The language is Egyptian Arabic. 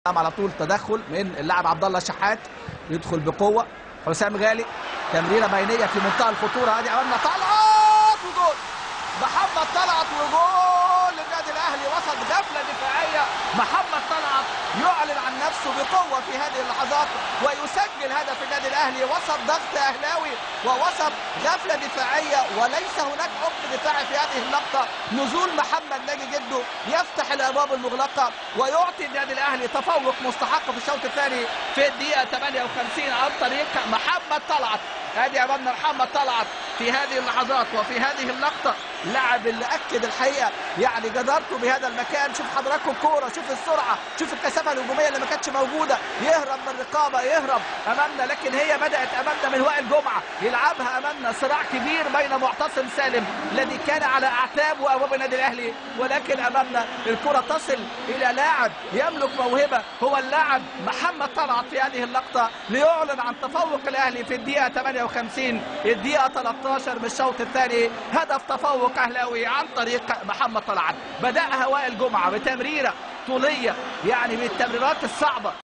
على طول تدخل من اللاعب عبد الله شحات، يدخل بقوة. حسام غالي تمريره بينيه في منتهى الخطورة، ادي امامنا طلعت وجول، محمد طلعت وجول للنادي الاهلي وسط غفلة دفاعية. محمد طلعت يعلن عن نفسه بقوة في هذه اللحظات ويسجل هدف النادي الاهلي وسط ضغط اهلاوي ووسط غفلة دفاعية، وليس هناك عمق دفاعي في هذه اللقطة. نزول محمد ناجي جده يفتح الابواب المغلقة ويعطي النادي الاهلي تفوق مستحق في الشوط الثاني في الدقيقة 58 عن طريق محمد طلعت. ادي امامنا محمد طلعت في هذه اللحظات وفي هذه اللقطة، لاعب اللي اكد الحقيقة يعني جدارته بهذا المكان. شوف حضراتكم الكورة، شوف السرعة، شوف الكثافة الهجومية اللي ما كانتش موجودة، يهرب من الرقابة، يهرب امامنا، لكن هي بدات امامنا من وائل جمعه يلعبها امامنا. صراع كبير بين معتصم سالم الذي كان على اعتاب وابواب النادي الاهلي، ولكن امامنا الكره تصل الى لاعب يملك موهبة، هو اللاعب محمد طلعت في هذه اللقطة ليعلن عن تفوق الاهلي في الدقيقة 58، الدقيقة 13 من الشوط الثاني. هدف تفوق اهلاوي عن طريق محمد طلعت. بدأها وائل جمعه بتمريره طوليه، يعني بالتمريرات الصعبة.